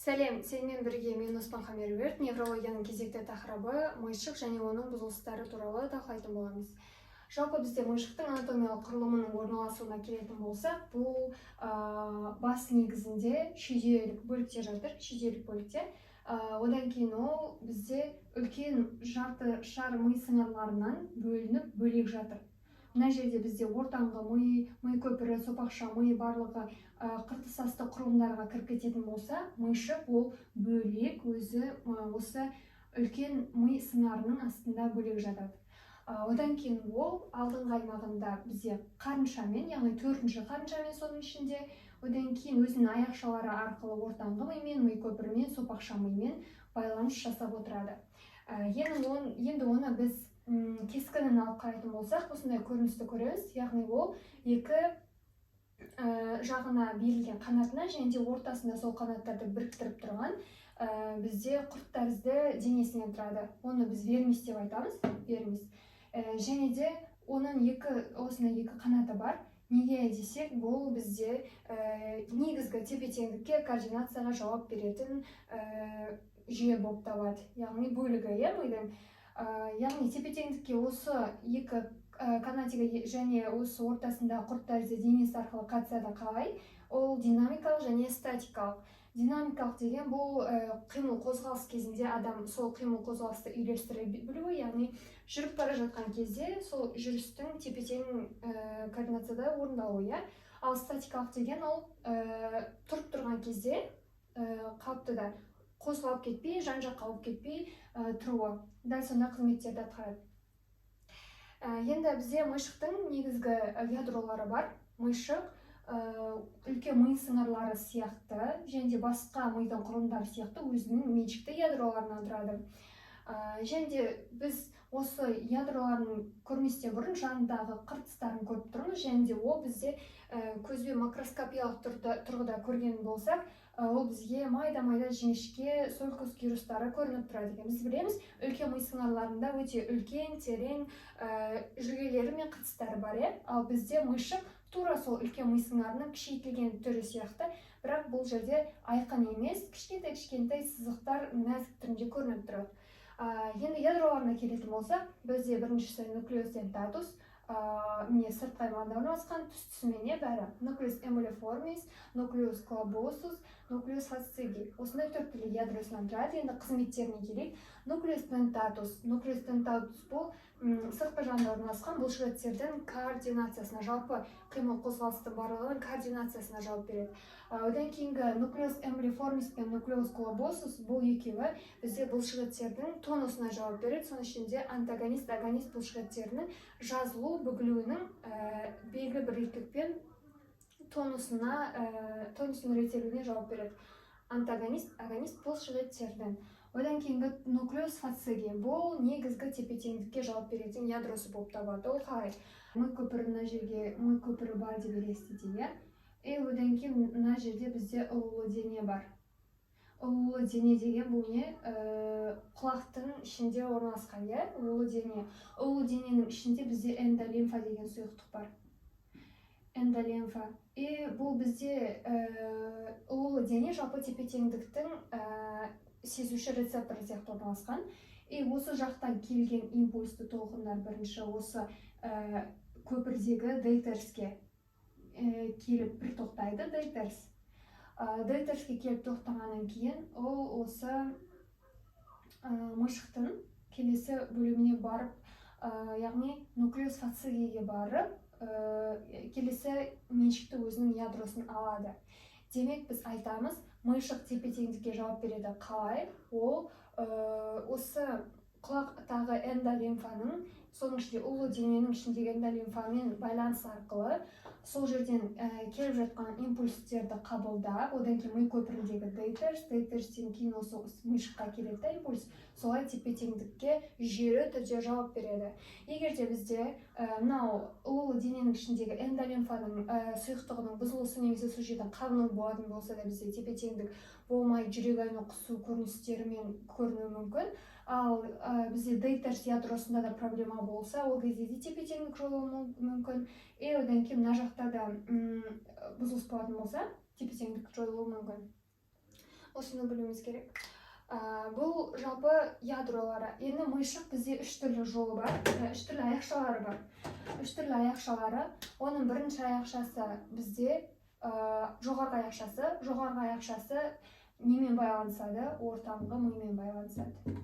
Сәлем, сенімен бірге мен, Оспанхан Меруерт. Неврологияның кезекті тақырыбы мишық және оның бұзылыстары туралы талқылайтын боламыз. Жалпы, бізде мишықтың анатомиялық құрылымының орналасуына келетін болсақ, бұл бас негізінде шүйделік бөлікте жатыр, шүйделік бөлікте. Одан кейін ол бізде үлкен жарты шар ми сыңарларынан бөлініп, бөлек жатыр. Мына жерде бізде ортаңғы ми, ми көпірі, сопақша ми, барлығы қыртыс асты құрылымдарға кіріп кететін болса, мишық ол бөлек өзі, осы үлкен ми сыңарының астында бөлек жатады. Одан кейін ол алдыңғы аймағында бізде қарыншамен, яғни төртінші қарыншамен, соның ішінде, одан кейін өзінің аяқшалары арқылы ортаңғы мимен, ми көпірімен, сопақша мимен байланыс жасап отырады. Енді оны біз кескінін алып қарайтын болсақ, осындай көріністі көреміз, яғни ол екі жағына берілген қанатына және де ортасында сол қанаттарды біріктіріп тұрған бізде құрт тәрізді денесінен тұрады. Оны біз вермис деп айтамыз, вермис. Және де оның екі, осындай екі қанаты бар. Неге десек, бұл бізде негізгі тепе теңдікке, координацияға жауап беретін жүйе болып табылады, яғни бөлігі, иә, мидың. Яғни тепе теңдікке осы екі канатигі және осы ортасында құрт тәрізді денесі арқылы қатысады. Қалай? Ол динамикалық және статикалық. Динамикалық деген бұл қимыл қозғалыс кезінде адам сол қимыл қозғалысты үйлестіре білуі, яғни жүріп бара жатқан кезде сол жүрістің тепе тең координацияда орындалуы, иә. Ал статикалық деген ол тұрып тұрған кезде қалыптыда қозғалып кетпей, жан жаққа ауып кетпей тұруы, дәл сондай қызметтерді атқарады. Енді бізде мишықтың негізгі ядролары бар. Мишық үлкен ми сыңарлары сияқты және де басқа мидың құрылымдары сияқты өзінің меншікті ядроларынан тұрады. Және де біз осы ядроларын көрместен бұрын жанындағы қыртыстарын көріп тұрмыз. Және де ол бізде көзбен макроскопиялық тұрғыда көрген болсақ, ол бізге майда майда жіңішке sulcus гирустары көрініп тұрады екен. Біз білеміз, үлкен ми сыңарларында өте үлкен, терең жүлгелері мен қыртыстары бар, иә. Ал бізде мишық тура сол үлкен ми сыңарының кішірейтілген түрі сияқты, бірақ бұл жерде айқын емес, кішкентай кішкентай сызықтар нәзік түрінде көрініп тұрады. Енді ядроларына келетін болсақ, бізде біріншісі nucleus dentatus, міне, сыртқы аймағында орналасқан, түс түсімен, иә, бәрі. Nucleus emboliformis, nucleus globosus, nucleus fascigi, осындай төрт түрлі ядросынан тұрады. Енді қызметтеріне келейік. Nucleus dentatus. Nucleus dentatus бұл сыртқы жағында орналасқан бұлшықеттердің координациясына, жалпы қимыл қозғалыстың барлығының координациясына жауап береді. Одан кейінгі nucleus emboliformis пен nucleus globosus, бұл екеуі бізде бұлшықеттердің тонусына жауап береді, соның ішінде антагонист, агонист бұлшықеттерінің жазылу, бүгілуінің белгілі бір реттілікпен тонусына, тонусының реттелуіне жауап береді, антагонист, агонист бұлшықеттердің. Одан кейінгі nucleus fascigi, бұл негізгі тепе теңдікке жауап беретін ядросы болып табылады. Ол қалай? Ми көпірі, мына жерге ми көпірі бар деп елестетейік, иә. И одан кейін мына жерде бізде ұлулы дене бар. Ұлулы дене деген бұл не? Құлақтың ішінде орналасқан, иә, ұлулы дене. Ұлулы дененің ішінде бізде эндолимфа деген сұйықтық бар, эндолимфа. И бұл бізде ұлулы дене жалпы тепе теңдіктің сезуші рецепторы сияқты орналасқан. И осы жақтан келген импульсті толқындар бірінші осы көпірдегі дейтерске келіп бір тоқтайды. Дейтерс, дейтерске келіп тоқтағаннан кейін ол осы мишықтың келесі бөліміне барып, яғни nucleus fascigiге барып, келесі меншікті өзінің ядросын алады. Демек, біз айтамыз, мишық тепе теңдікке жауап береді. Қалай? Ол осы құлақтағы эндолимфаның, соның ішінде ұлы дененің ішіндегі эндолимфамен байланыс арқылы сол жерден келіп жатқан импульстерді қабылдап, одан кейін ми көпіріндегі дейтерс, дейтерстен кейін осы мишыққа келеді да импульс, солай тепе теңдікке жүйелі түрде жауап береді. Егер де бізде мынау ұлы дененің ішіндегі эндолимфаның сұйықтығының бұзылысы немесе сол жерден қабыну болатын болса да, бізде тепе теңдік болмай, жүрек айну, құсу көріністерімен көрінуі мүмкін. Ал бізде дейтерс ядросында да проблема болса, ол кезде де тепе теңдік жойылуы мүмкін. И одан кейін мына жақта да бұзылыс болатын болса, тепе теңдік жойылуы мүмкін. Осыны білуіміз керек. Бұл жалпы ядролары. Енді мишық бізде үш түрлі жолы бар, үш түрлі аяқшалары бар. Үш түрлі аяқшалары. Оның бірінші аяқшасы бізде жоғарғы аяқшасы. Жоғарғы аяқшасы немен байланысады? Ортаңғы мимен байланысады.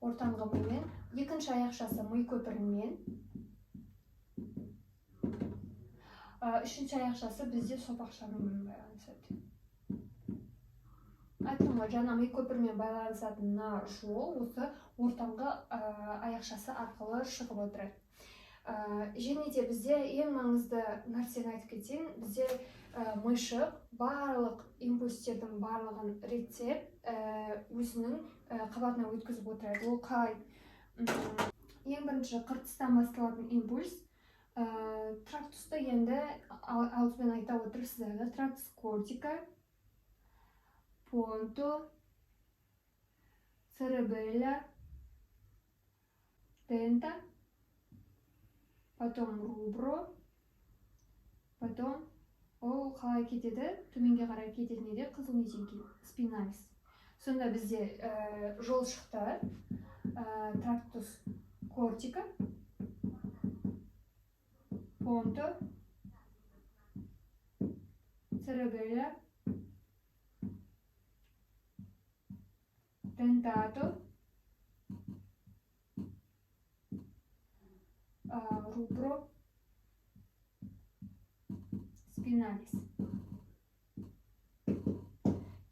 Ортаңғы мимен. Екінші аяқшасы ми көпірімен. Үшінші аяқшасы бізде сопақша мимен байланысады. Айттым ғой, жаңа ми көпірімен байланысатын мына жол осы ортаңғы аяқшасы арқылы шығып отырады. Және де бізде ең маңызды нәрсені айтып кетейін, бізде мишық барлық импульстердің барлығын реттеп, өзінің қабатына өткізіп отырады. Ол қалай? Ең бірінші қыртыстан басталатын импульс. Трактусты енді ауызбен айта отырып сіздерге трактус кортика, понто, церебелла, тента, потом рубро, потом ол қалай кетеді? Төменге қарай кететін еді, қызыл неден кейін спиналис. Сонда бізде жол шықты, трактус кортика, понто, церебелла, тентато, рубро, спиналис.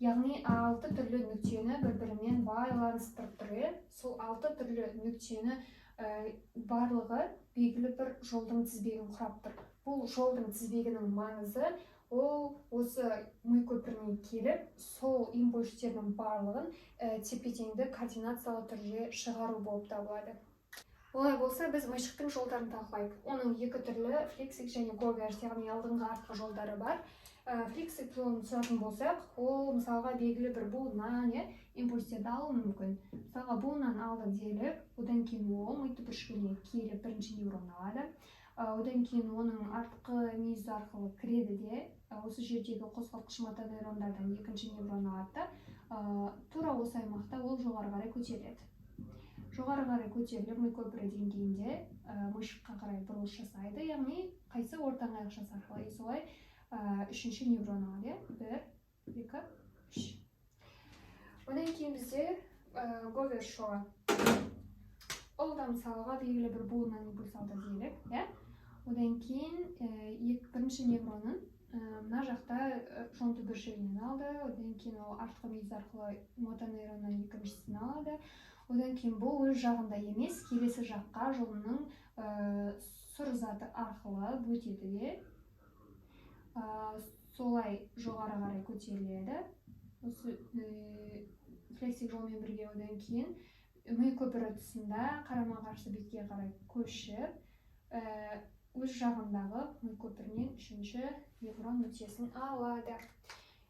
Яғни 6 түрлі нүктені бір-бірімен байланыстырып тұр, иә? Сол 6 түрлі нүктені барлығы белгілі бір жолдың тізбегін құрап тұр. Бұл жолдың тізбегінің маңызы ол осы ми көпіріне келіп, сол импульстердің барлығын тепе-теңді координациялы түрде шығару болып табылады. Олай болса, біз мишықтың жолдарын талқылайық. Оның екі түрлі флексик және говерс, яғни алдыңғы артқы жолдары бар. Флексик жолын түсіретін болсақ, ол мысалға белгілі бір буыннан, иә, импульстерді алуы мүмкін. Мысалға буыннан алды делік, одан кейін ол ми түбіршігіне келіп бірінші нейрон алады. Одан кейін оның артқы мүйізі арқылы кіреді де, осы жердегі қозғалтқыш мотонейрондардан екінші нейрон алады да, тура осы аймақта ол жоғары қарай көтеріледі. Жоғары қарай көтеріліп, ми көпірі деңгейінде мишыққа қарай бұрылыс жасайды, яғни қайсы ортаңғы аяқшасы арқылы. И солай үшінші нейрон алады, иә? 1, 2, 3. Одан кейін бізде Говерс жолы. Ол да мысалға белгілі бір буыннан импульс алды делік, иә? Одан кейін бірінші невронын мына жақта жон түбіршігінен алды, одан кейін ол артқы мүйіз арқылы мотонейроннан екіншісін алады. Одан кейін бұл өз жағында емес, келесі жаққа жолының сұр заты арқылы өтеді де, солай жоғары қарай көтеріледі. Осы флексик жолмен бірге одан кейін ми көпірі тұсында қарама-қарсы бетке қарай көшіп, өз жағындағы ми көпірінен үшінші неврон нүктесін алады.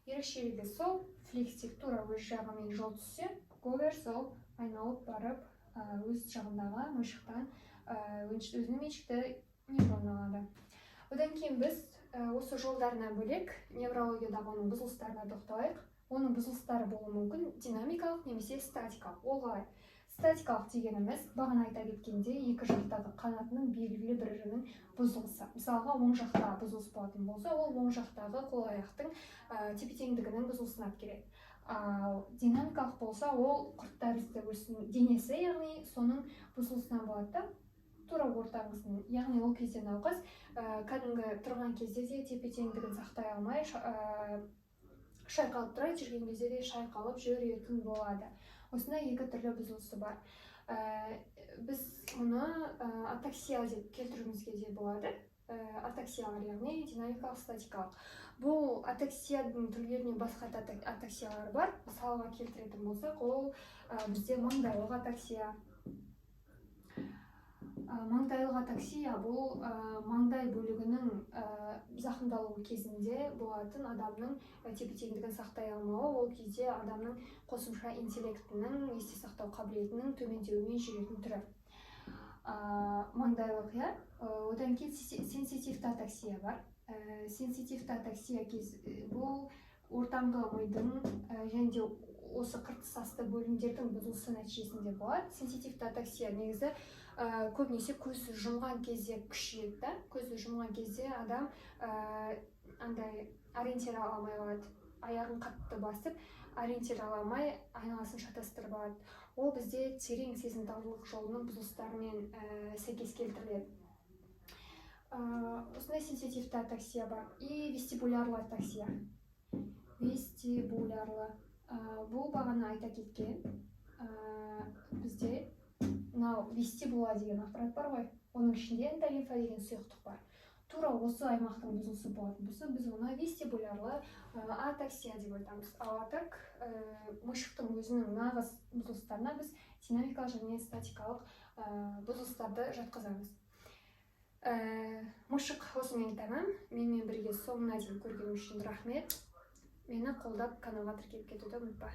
Ерекшелігі сол, флексик тура өз жағымен жол түссе, Говерс ол айналып барып, өз жағындағы мишықтан өзінің меншікті невронын алады. Одан кейін біз осы жолдарынан бөлек неврологиядағы оның бұзылыстарына тоқталайық. Оның бұзылыстары болуы мүмкін динамикалық немесе статикалық. Ол қалай? Статикалық дегеніміз бағана айта кеткендей екі жақтағы қанатының белгілі бірінің бұзылысы. Мысалға оң жақта бұзылыс болатын болса, ол оң жақтағы қол аяқтың тепе-теңдігінің бұзылысына алып келеді. Ал динамикалық болса, ол құрт тәрізді өсім денесі, яғни соның бұзылысынан болады да, тура ортаңғысының. Яғни ол кезде науқас кәдімгі тұрған кезде де тепе-теңдігін сақтай алмай шайқалып тұрады, жүрген кезде де шайқалып жүретін болады. Осындай екі түрлі бұзылысы бар. Біз мұны атаксия деп келтіруімізге де болады. Атаксиялар, яғни динамикалық, статикалық. Бұл атаксияның түрлерінен басқа да атаксиялар бар. Мысалға келтіретін болсақ, ол бізде маңдайлық атаксия. Маңдайлық атаксия бұл маңдай бөлігінің зақымдалуы кезінде болатын адамның тепе-теңдігін сақтай алмауы, ол кезде адамның қосымша интеллектінің, есте сақтау қабілетінің төмендеуімен жүретін түрі. Маңдайлық, иә. Одан кейін сенситивті атаксия бар. Сенситивті атаксия бұл Ортаңғы мидың және де осы қыртыс асты бөлімдердің бұзылысы нәтижесінде болады. Сенситивті атаксия негізі көбінесе көзді жұмған кезде күшейеді да. Көзді жұмған кезде адам андай ориентир ала алмай қалады, аяғын қатты басып, ориентир ала алмай, айналасын шатастырып алады. Ол бізде терең сезімталдылық жолының бұзылыстарымен сәйкес келтіріледі. Осындай сенситивті атаксия бар. И вестибулярлы атаксия. Вестибулярлы, бұл бағана айта кеткен, бізде мынау вестибула деген аппарат бар ғой, оның ішінде эндолимфа деген сұйықтық бар. Тура осы аймақтың бұзылысы болатын болса, біз оны вестибулярлы атаксия деп айтамыз. Ал а так мишықтың өзінің нағыз бұзылыстарына біз динамикалық және статикалық бұзылыстарды жатқызамыз. Мышық осымен тәмам. Менімен бірге соңына дейін көргенің үшін рахмет. Мені қолдап, каналға тіркеліп кетуді ұмытпа.